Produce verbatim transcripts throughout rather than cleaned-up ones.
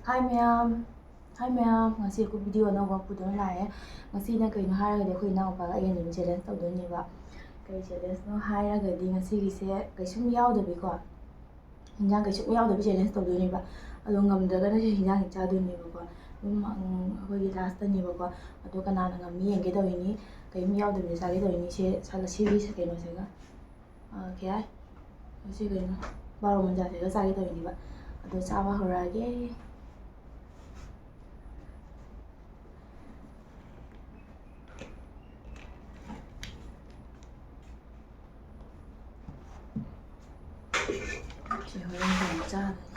ꯍꯥꯏ ꯃꯌꯥꯝ, ꯍꯥꯏ ꯃꯌꯥꯝ, ꯉꯁꯤ ꯑꯩꯈꯣꯏ ꯚꯤꯗꯤꯑꯣ ꯑꯅꯧꯕ ꯄꯨꯗꯨꯅ ꯂꯥꯛꯑꯦ꯫ ꯉꯁꯤꯅ ꯀꯩꯅꯣ ꯍꯥꯏꯔꯒꯗꯤ ꯑꯩꯈꯣꯏ ꯏꯅꯥꯎꯄꯥꯒ ꯑꯩ ꯑꯅꯤ ꯆꯦꯂꯦꯟꯖ ꯇꯧꯗꯣꯏꯅꯦꯕ꯫ ꯀꯔꯤ ꯆꯦꯂꯦꯟꯖꯅꯣ ꯍꯥꯏꯔꯒꯗꯤ ꯉꯁꯤꯒꯤꯁꯦ ꯀꯩꯁꯨꯝ ꯌꯥꯎꯗꯕꯤꯀꯣ, ꯍꯤꯟꯖꯥꯡ ꯀꯩꯁꯨꯝ ꯌꯥꯎꯗꯕꯤ ꯆꯦꯂꯦꯟꯖ ꯇꯧꯗꯣꯏꯅꯦꯕ꯫ ꯑꯗꯣ ꯉꯝꯗ꯭ꯔꯒꯅ ꯁꯤ ꯍꯤꯟꯖꯥꯡꯁꯤ ꯆꯥꯗꯣꯏꯅꯦꯕꯀꯣ꯫ ꯑꯗꯨꯝ, ꯎꯝ, ꯑꯩꯈꯣꯏꯒꯤ ꯂꯥꯁꯇꯅꯦꯕꯀꯣ꯫ ꯑꯗꯣ ꯀꯅꯥꯅ ꯉꯝꯃꯤ ꯌꯦꯡꯒꯦ ꯇꯧꯔꯤꯅꯤ, ꯀꯩꯝ ꯌꯥꯎꯗꯕꯤꯗ ꯆꯥꯒꯦ ꯇꯧꯔꯤꯅꯤ꯫ ꯁꯦ, ꯁꯥ-, ꯁꯤꯒꯤ ꯀꯩꯅꯣꯁꯤꯒ꯫ ꯑ, ꯀꯩ ꯍꯥꯏ? ꯁꯤ ꯀꯩꯅꯣ? ꯕꯥꯔꯣ ꯃꯟꯖꯥꯁꯤꯒ ꯆꯥꯒꯦ ꯇꯧꯔꯤꯅꯦꯕ꯫ ꯑꯗꯣ ꯆꯥꯕ ꯍꯧꯔꯛꯑꯒꯦ꯫ ꯁꯤ ꯍꯣꯔꯦꯟ ꯀꯣꯟꯅ ꯆꯥꯗꯣꯏꯅꯤ꯫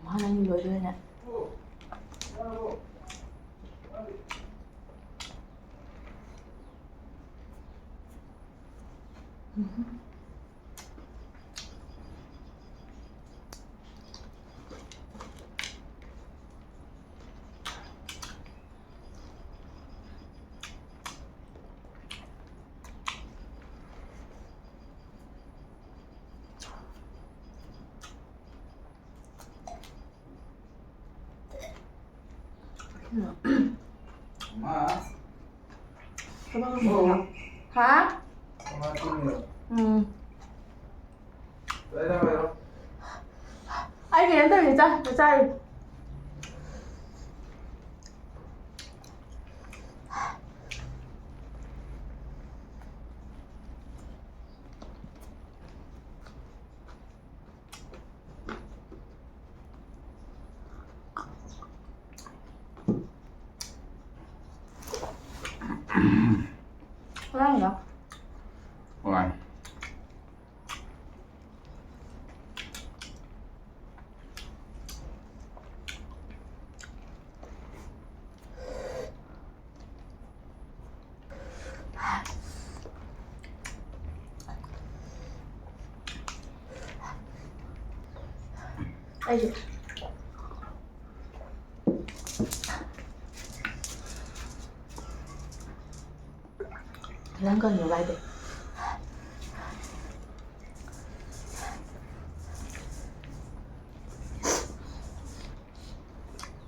ꯃꯥꯅ ꯑꯅꯤ ꯂꯣꯏꯗꯣꯏꯅꯦ꯫ ꯊꯕꯛ ꯑꯃ ꯍꯥ? ꯀꯃꯥꯏ ꯇꯨꯝꯃꯤꯅꯣ? ꯎꯝ꯫ ꯂꯩꯔꯣ, ꯂꯩꯔꯣ꯫ ꯑꯩ ꯀꯩꯅꯣ ꯇꯧꯔꯤ, ꯆꯥ-, ꯆꯥꯔꯤ꯫ ꯍꯣꯏ꯫ ꯑꯩꯁꯨ꯫ ꯅꯪ ꯀꯩꯅꯣ ꯂꯥꯏꯗꯦ꯫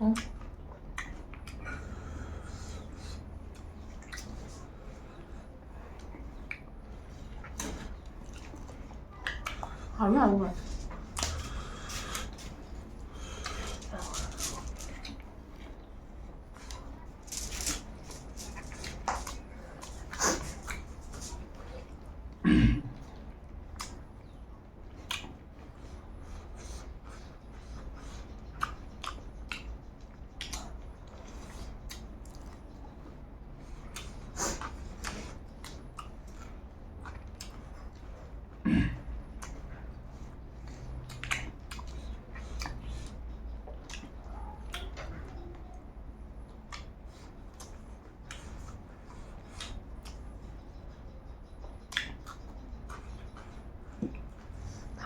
ꯎꯝ꯫ ꯍꯥꯎꯗꯤ ꯍꯥꯎꯕ꯫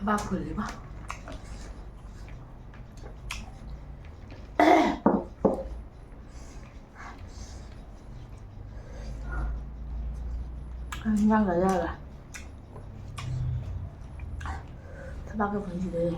ꯊꯕꯥꯛ ꯐꯨꯜꯂꯤꯕ꯫ ꯏꯟꯖꯥꯡ ꯆꯥꯖꯔꯦ꯫ ꯊꯕꯥꯛꯀ ꯐꯨꯟꯁꯤꯗꯩ꯫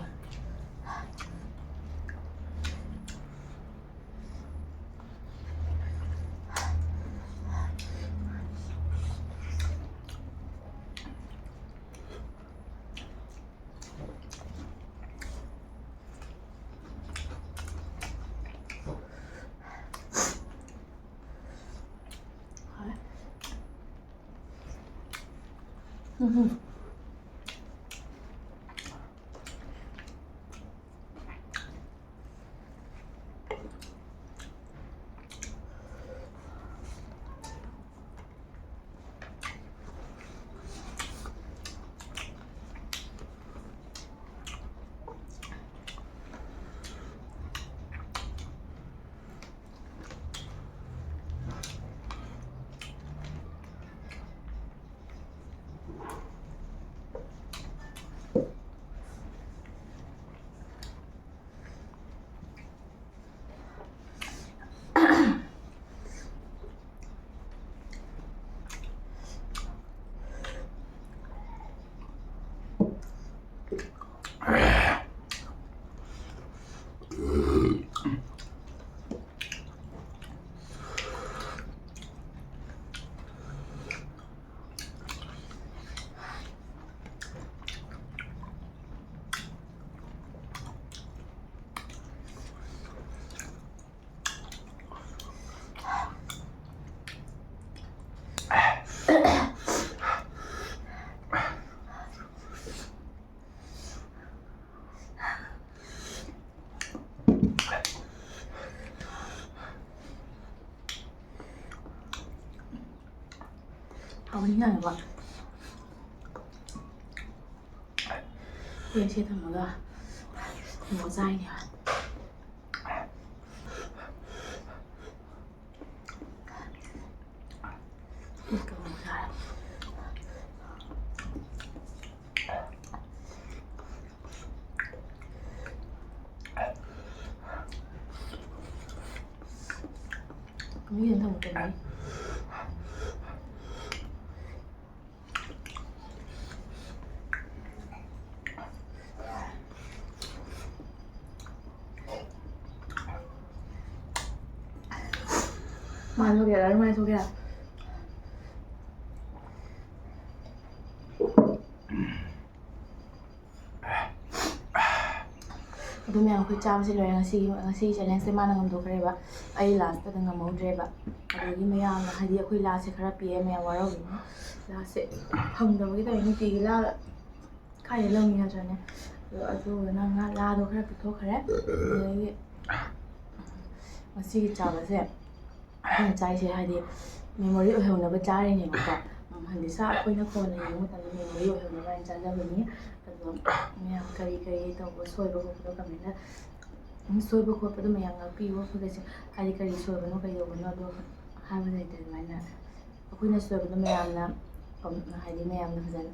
ꯍꯥꯎꯅꯤ ꯌꯥꯝꯅ꯫ ꯌꯦꯟꯁꯦ ꯊꯝꯃꯒ ꯊꯣꯡꯉ ꯆꯥꯏꯅꯦ꯫ ꯃꯤꯅ ꯊꯝꯃꯛꯄꯅꯤ꯫ ꯃꯥꯅ ꯊꯣꯛꯀꯦꯔꯥ, ꯑꯗꯨꯃꯥꯏꯅ ꯊꯣꯛꯀꯦꯔꯥ? ꯑꯗꯨ ꯃꯌꯥꯝ ꯑꯩꯈꯣꯏ ꯆꯥꯕꯁꯦ ꯂꯣꯏꯔꯦ꯫ ꯉꯁꯤꯒꯤ, ꯉꯁꯤꯒꯤ challengeꯁꯦ ꯃꯥꯅ ꯉꯝꯊꯣꯛꯈ꯭ꯔꯦꯕ, ꯑꯩ lastꯇ ꯉꯝꯍꯧꯗ꯭ꯔꯦꯕ꯫ ꯑꯗꯒꯤ ꯃꯌꯥꯝꯅ, ꯍꯥꯏꯗꯤ, ꯑꯩꯈꯣꯏ ꯂꯥꯁꯦ ꯈꯔ ꯄꯤꯛꯑꯦ, ꯃꯌꯥꯝ ꯋꯥꯔꯧꯕꯤꯅꯨ꯫ ꯂꯥꯁꯦ ꯐꯪꯗꯕꯒꯤ ꯇꯧꯔꯤꯅꯦ, ꯅꯨꯡꯇꯤꯒꯤ ꯂꯥ ꯀꯥꯏꯗ ꯂꯧꯅꯤ ꯅꯠꯇ꯭ꯔꯅꯦ? ꯑꯗꯣ ꯑꯗꯨꯒ ꯅꯪ ꯉꯥ ꯂꯥꯗꯣ ꯈꯔ ꯄꯤꯊꯣꯛꯈ꯭ꯔꯦ꯫ ꯑꯗꯒꯤ ꯉꯁꯤꯒꯤ ꯆꯥꯕꯁꯦ ꯑꯩꯈꯣꯏꯅ ꯆꯥꯏꯁꯦ ꯍꯥꯏꯗꯤ memory ꯑꯣꯏꯍꯧꯅꯕ ꯆꯥꯔꯤꯅꯦꯕꯀꯣ꯫ ꯎꯝ, ꯍꯥꯏꯗꯤ ꯁꯥ ꯑꯩꯈꯣꯏꯅ ꯀꯣꯟꯅ ꯌꯦꯡꯕ ꯃꯇꯝꯗ memory ꯑꯣꯏꯍꯧꯅꯕ ꯍꯥꯏꯅ ꯆꯥꯖꯕꯅꯤ꯫ ꯑꯗꯣ ꯃꯌꯥꯝ ꯀꯔꯤ ꯀꯔꯤ ꯇꯧꯕ ꯁꯣꯏꯕ ꯈꯣꯠꯄꯗꯣ commentꯇ, ꯎꯝ, ꯁꯣꯏꯕ ꯈꯣꯠꯄꯗꯣ ꯃꯌꯥꯝ ꯉꯥꯛꯄꯤꯌꯨ꯫ ꯑꯩꯈꯣꯏꯒꯁꯦ ꯍꯥꯏꯗꯤ ꯀꯔꯤ ꯁꯣꯏꯕꯅꯣ ꯀꯩꯗꯧꯕꯅꯣ ꯑꯗꯣ ꯍꯥꯏꯕ ꯂꯩꯇꯦ꯫ ꯑꯗꯨꯃꯥꯏꯅ ꯑꯩꯈꯣꯏꯅ ꯁꯣꯏꯕꯗꯣ ꯃꯌꯥꯝꯅ ꯀꯝ-, ꯍꯥꯏꯗꯤ ꯃꯌꯥꯝꯅ ꯐꯖꯅ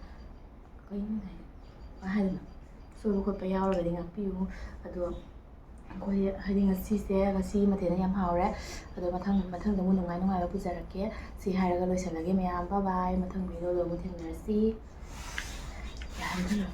ꯀꯩꯅꯣ ꯍꯥꯏ-, ꯀꯃꯥꯏ ꯍꯥꯏꯗꯣꯏꯅꯣ? ꯁꯣꯏꯕ ꯈꯣꯠꯄ ꯌꯥꯎꯔꯒꯗꯤ ꯉꯥꯛꯄꯤꯌꯨ꯫ ꯑꯗꯣ ꯑꯩꯈꯣꯏ ꯍꯥꯏꯗꯤ ꯉꯁꯤꯁꯦ, ꯉꯁꯤ ꯃꯊꯦꯜꯅ ꯌꯥꯝ ꯍꯥꯎꯔꯦ꯫ ꯑꯗꯣ ꯃꯊꯪ, ꯃꯊꯪꯗ ꯑꯃꯨꯛ ꯅꯨꯡꯉꯥꯏ ꯅꯨꯡꯉꯥꯏꯕ ꯄꯨꯖꯔꯛꯀꯦ꯫ ꯁꯤ ꯍꯥꯏꯔꯒ ꯂꯣꯏꯁꯤꯜꯂꯒꯦ ꯃꯌꯥꯝ꯫ Bye bye꯫ ꯃꯊꯪ videoꯗ ꯑꯃꯨꯛ ꯊꯦꯡꯅꯔꯁꯤ꯫ ꯌꯥꯔꯦ꯫